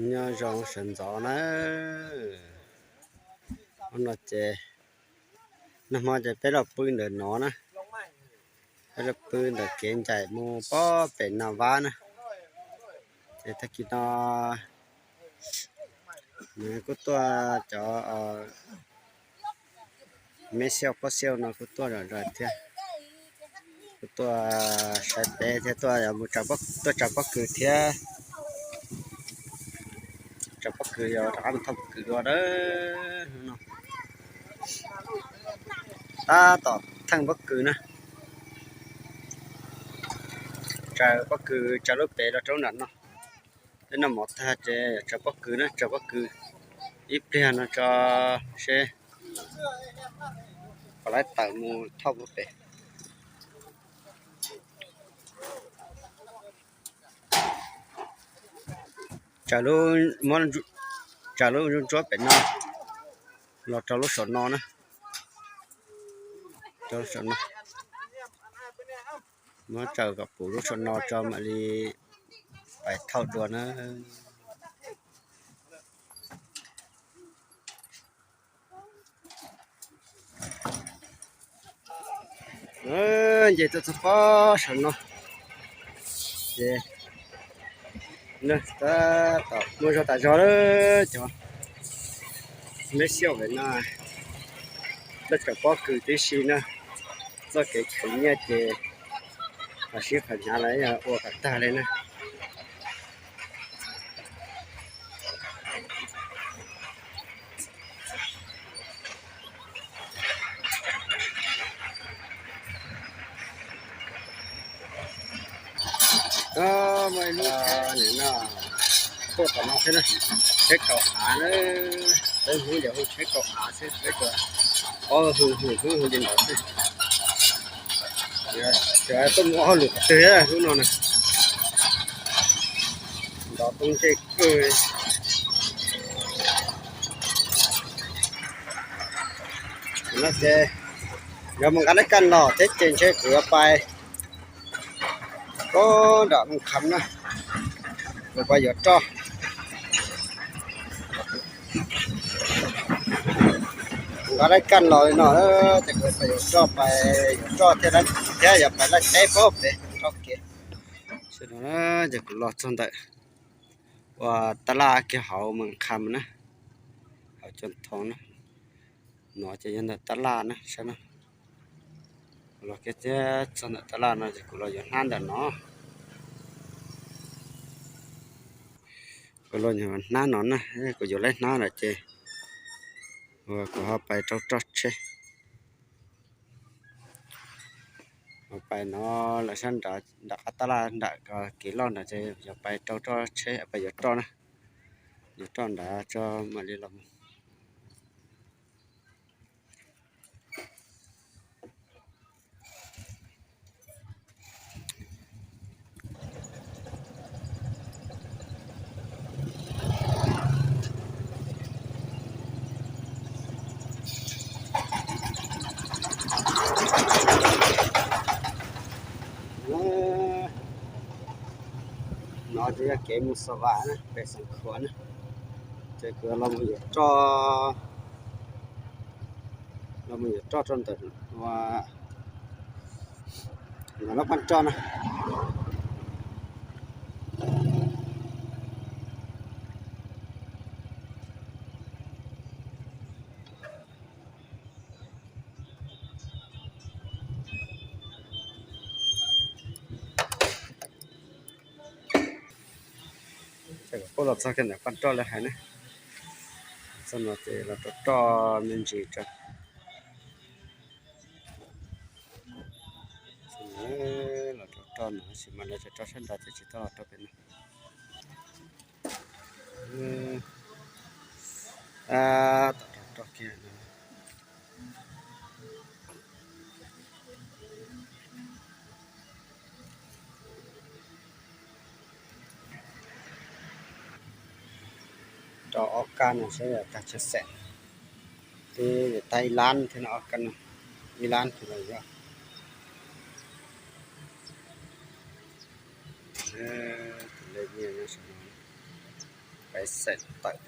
Nyob zoo sawv ntxov na. Hnub no ces, nag hmo ces peb los pw ntawm no na, peb los pw ntawm kev ncaim mus pob pem Nas Vab na. Ces tag kis no nws kuj tuaj cov me xiaj pob xiaj no kuj tuaj zom zaws thiab, kuj tuaj saib peb thiab, tuaj mus, tuaj tsaws pob kws thiab. Tsaws pob kws, yog rov qab mus thauj pob kws dua na. Hnub no tab tom theej pob kws na. Tsaws pob kws, tsaws lub pem los rau nram no. Tej no mov tag ces tsaws pob kws na, tsaws pob kws ib pliag no tso seb puas laib tawm mus thauj pob pem. Tsaws lub, tsaws lub ntsuab pem no los rau lub saum no na. Rau lub saum no. Muab tsaws kom puv lub saum no tso mam li pais thauj dua na. Nce tuaj txog pob saum no ces tab tom muaj zog tas zog lawm cov me xiaj pem no. Tuaj tsaws pob kws tib si na, txoj kev khwv nyiaj ces qhov sib qhov hnyav los yog ua kom tag li na. Muaj ib lub tsheb no tuaj tom no thiab na, tsheb kaum av na, peb Hmoob yog hu tsheb kaum av xwb, peb hu, hu Hmoob hu li ntawd xwb. Cov tuaj mus ob hauj lwm qhov twg lub no na, nrov tooj ntsej kawg. No ces yog mus nqa laj kaj los thiab ces ntshe kuv yuav pais puag nram Mus Kham na, kuv pais yuav roj. Nqa laj kaj los li no ces kuv pais yuav roj, pais yuav roj thiab, thiab yuav pais laj teb puag pem roj kev. Ces kuv los txog ntawm ua tab laj kiag hauv Mus Kham na, hauv Coo Thoo na. No ces yog ntawm tab laj na, saib na. Los kiag thiab txog ntawm tab laj no ces kuv los yuav hnab ntawm no. Kuv los yuav hnab no na, kuv yuav laj hnab lawm ces kuv ho pais rau roj tsheb. Pais no lawm sab nrad, nram qab tab laj nram kev loj nrad ces yog pais rau roj tsheb, pais yuav roj na. Yuav roj nrad tso mam li los mus. No ces yog kev mus Xa Vam na, pem Xeev Khuam na. Ces kuv los mus yuav roj, los mus yuav roj rau ntawm no, lub paj roj na. Ces kuv los txog kiag ntawm paj roj lawv hais na, txog no ces los rau roj me ntsis tso. Los rau roj no tab sis mas lawv tseem roj sab nrad ces tsis tau los rau pem no. Tab tom rau roj kiag no. Rau ob kab no saib tag tsawg xees, twb tag ib lab thiab no, ob kab no ib lab thiab no yog. Nyiaj nyob saum no, pais xeem tawm.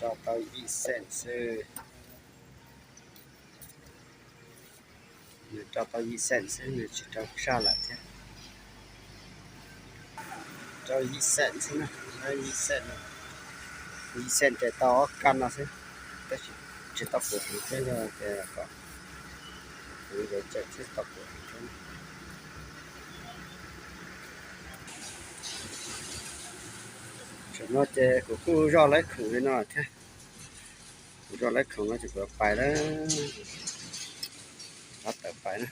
Rau tau yim xeem xwb. Nws rau tau yim xeem xwb, nws tsis rau tshaj lawm thiab. Rau yim xeem xwb na, yim xeem, yim xeem ces tau ob kab no xwb, tab sis tsis tau puv heev thiab, yog tias kom puv ces tseem tsis tau puv heev thiab. Tam no ces kuv kuj zoj laib khoom li no thiab. Kuv zoj laib khoom no ces kuv pais lawm, rov tawm pais na.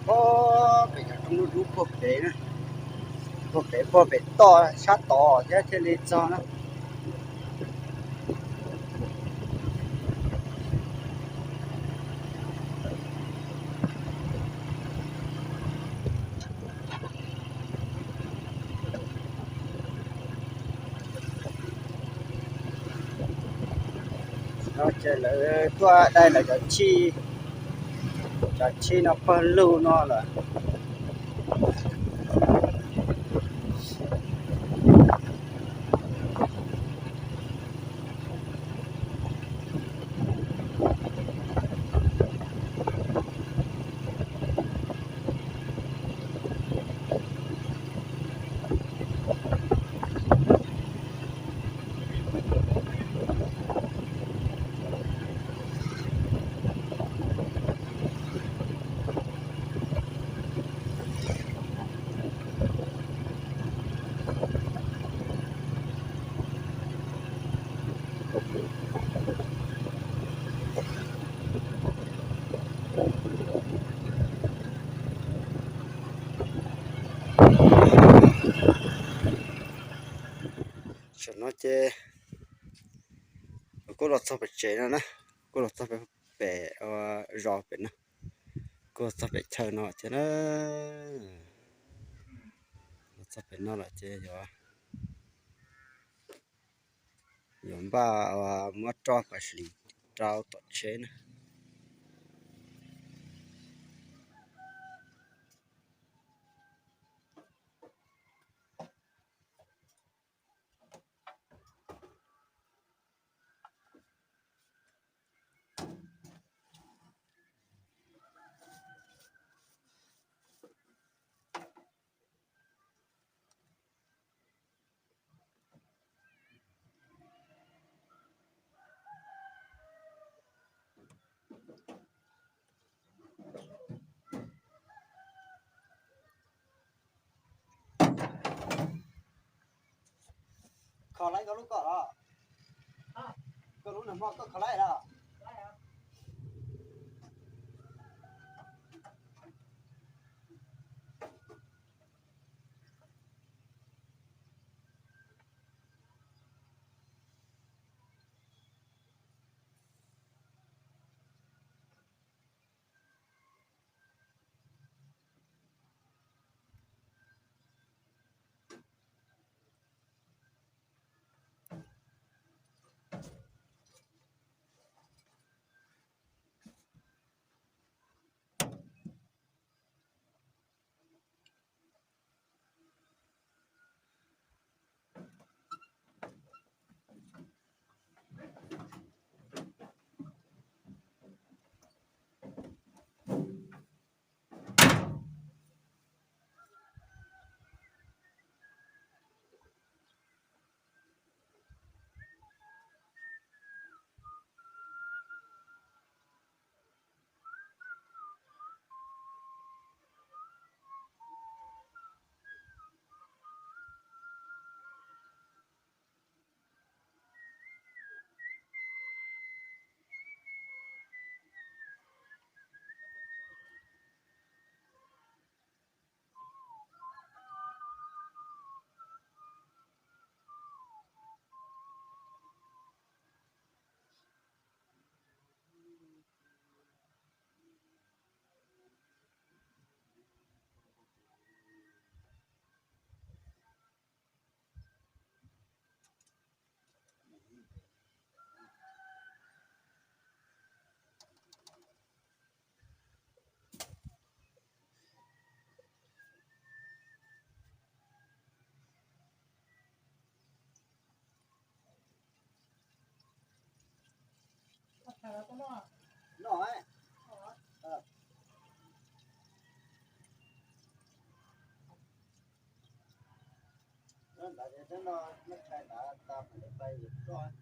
Pob pem cov rooj dub dub puag pem na, puag pem, puag pem toj sab tod thiab thiaj li txog na. No ces lawv tuaj dai lawv cov tshij, cov tshij no pawg lug no lawm. Tam no ces kuj los txog pem tsev no na, kuj los txog pem, pem zos pem no, kuj los txog pem chaw no ces na, los txog pem no lawm ces yuav, yuav npaj muab roj pas hlis rau tom tsheb na. Kho laib koj lub kom los? Koj lub nag hmo koj kho laib los? Noj, noj, noj, noj,